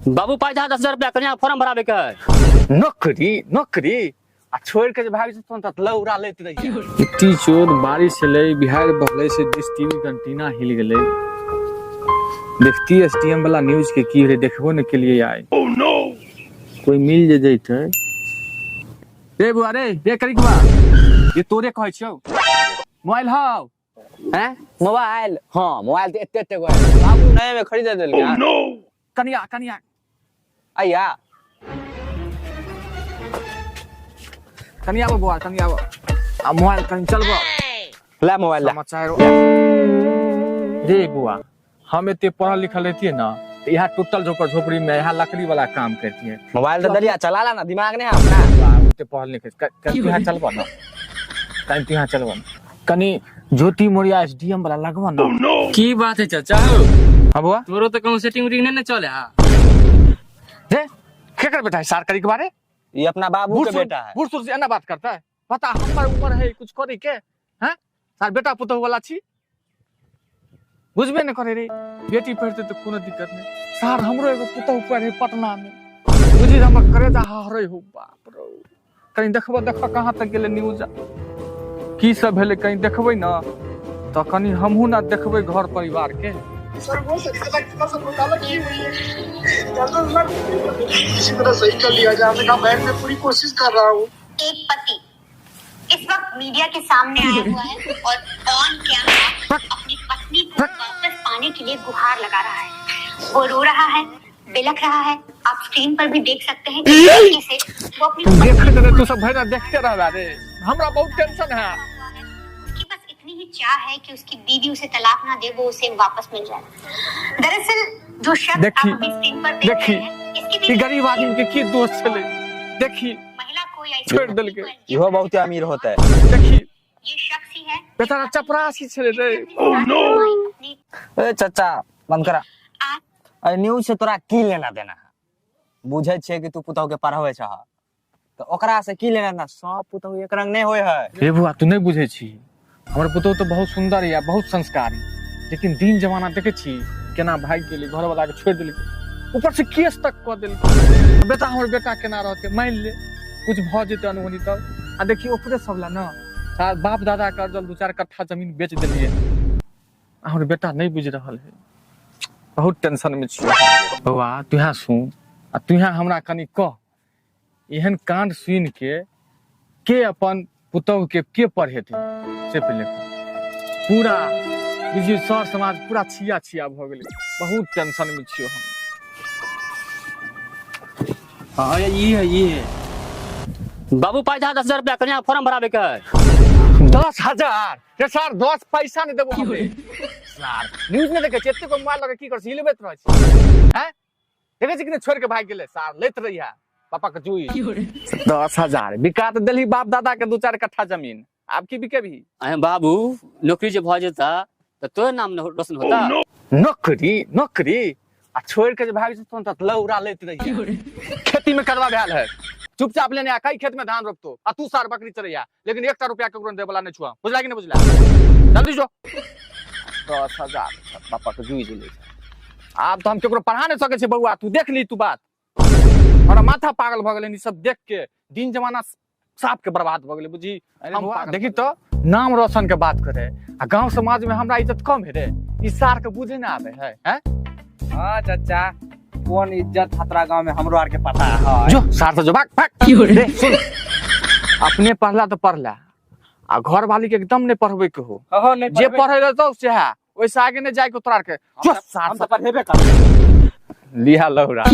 बाबू पाइ दहा 10,000 रुपया कनिया फॉर्म भराबे के है। नौकरी नौकरी आ छोड़ के जे भाग जेतौ त लौरा लैत रही। इट्टी चोद बारिश छलै, बिहार बहलै से डिश टीवी के एंटीना हिल गेलै। देखती एस टी एम वाला न्यूज के की भेलै, देखबो ने केलिए आइ। कोई मिल जे जैतै। रे बुआ रे, रे करिकबा, ये तोरे कहै छियौ, मोबाइल हौ? हैं मोबाइल? हाँ मोबाइल तो एते एते गो है। बाबू नए में खरीद देलकै। कनिया कनिया आइया कनिया आबो बुआ, कनिया आबो आ मोबाइल कनि चलबो। ला मोबाइल ला। समाचार रे बुआ, हम एते पढ़ल लिखल रहतियै ना तऽ इएह टूटल झोपड़ झोपड़ी में इएह लकड़ी वाला काम करतियै। मोबाइल तो दलिया चला ला ना, दिमाग नहीं है अपना। ओते पढ़ल लिखल कनि तू यहाँ चलबो ना, कनि तू यहाँ चलबो ना, कनि ज्योति मौर्य एस डी एम वाला लगबो ना। की बात है चाचा हो? हाँ बुआ। तोरो तो कहूँ सेटिंग उटिंग नहीं ने चले हा। रे केकर बेटा है सार करी के बारे? ये अपना बाबू बूढ़ के बेटा है। बूढ़ सूढ़ से एना बात करता है? पता हमर उम्र है कुछ करे के हैं? सार बेटा पुतहु वाला छी, बुझबे ने करे रे। बेटी पढ़ते तो कोनो दिक्कत नहीं। सार हमरो एगो पुतहु पढ़े पटना में, बुझी हमर करेजा हहरै हो। बाप रो, कहीं देखबो, देख कहाँ तक गेलै न्यूज, की सब भेलै, कहीं देखबै ना तऽ कनी हमहूँ ना देखबै घर परिवार के। सर वो सर घोटाला की हुई है किसी तरह सही कर लिया जाए। हमने कहा बैंक में पूरी कोशिश कर रहा हूँ। एक पति इस वक्त मीडिया के सामने आया हुआ है और ऑन कैमरा अपनी पत्नी को वापस पाने के लिए गुहार लगा रहा है। वो रो रहा है, बिलख रहा है। आप स्क्रीन पर भी देख सकते हैं कि तरीके से वो अपनी देखते रहे, तू सब भैया देखते रह रे, हमरा बहुत टेंशन है। उसकी बस इतनी ही चाह है कि उसकी बीवी उसे तलाक ना दे, वो उसे वापस मिल जाए। दरअसल जो शख्स देखी, आप अभी स्क्रीन पर देख देखी, रहे हैं, इसकी ई बीवी गरीब आदमी के की दोष छलै? देखी महिला को या छोड़ देलकै। इहो बहुत अमीर होता है। देखी ये शख्स ही है। बेचारा चपरासी छलै रे। अपनी ए चाचा बंद करा। अरे न्यूज से तोरा की लेना देना है? बुझे छियै कि तू पुतहु के पढ़बै छह तऽ ओकरा से की लेना देना? सब पुतहु एक रंग नहीं होय है। रे बुआ, तू नहीं बुझे छी, हमर पुतहु तो बहुत सुंदर या बहुत संस्कारी, लेकिन दिन जमाना देखे छी केना भागि गेलै, घर वाला के छोड़ि देलकै, ऊपर से केस तक कऽ देलकै। बेटा हमर बेटा केना रहतै? मानि ले कुछ भऽ जेतै अनहोनी तब आ देखी ओकरे सब ला ना सार बाप दादा के अर्जल 2-4 कट्ठा जमीन बेच देलियै। हमर बेटा नहीं बुझि रहल है, बहुत टेंशन में छियै। बौआ तू यहाँ सुन आ तू यहाँ हमरा कनि कह, एहन कांड सुनि के अपन पुतहु के पढ़ेतै से पहिले कह। पूरा बुझियौ सर समाज पूरा छिया छिया भऽ गेलै, बहुत टेंशन में छियौ हम। हाँ ये है, ये है। बाबू पाइ दहा 10,000 रुपया कनिया फॉर्म भराबे के है। 10,000 रे सर, 10 पैसा नहीं देबो हमरे। सर न्यूज नहीं देखे छी, एते को मोबाइल लगे की कर छी, हिलबैत रहै छी हैं? देखे छी कि नहीं छोड़ के भाग गेलै सार, लैत रही है पापा के जुई। 10,000 बिका तऽ देलही बाप दादा के 2-4 कट्ठा जमीन, आब की बिकेबही? अहे बाबू नौकरी जे भऽ जेता तऽ तोरे नाम न रोशन होता। नौकरी नौकरी आ छोड़ के जे भाग जेतौ तऽ लौरा लैत रही। खेती में करवा भेल है, चुपचाप लेने आ, कई खेत में धान रोपतो आ तू सार बकरी चरैया, लेकिन एकटा रुपया ककरो देबला नहीं छुआ, बुझला कि नहीं बुझला? जल्दी जो। 10,000 पापा के जुई ले। आब तो हम केकरो पढ़ा नहीं सके छी बौआ, तू देख ली तू बात। हमरा माथा पागल भऽ गेलै ई सब देख के, दिन जमाना साफ के बर्बाद भऽ गेलै बुझी। अरे हम बौआ, पागल देखी तो नाम रोशन के बात करे आ गांव समाज में हमरा इज्जत कम है रे, ई सार के बुझे ना आवे है, हैं? हाँ चाचा, कोन इज्जत खतरा गांव में हमरो आर के पता है। जो सार से जो भाग भाग। रे सुन, अपने पढ़ला तो पढ़ला आ घर वाली के एकदम नहीं पढ़बे के हो। हो नहीं जे पढ़े रहतो से है, ओइसे आगे नहीं जाए के तोरा के। जो सार हम तो पढ़ेबे करबै। लिहा लौरा।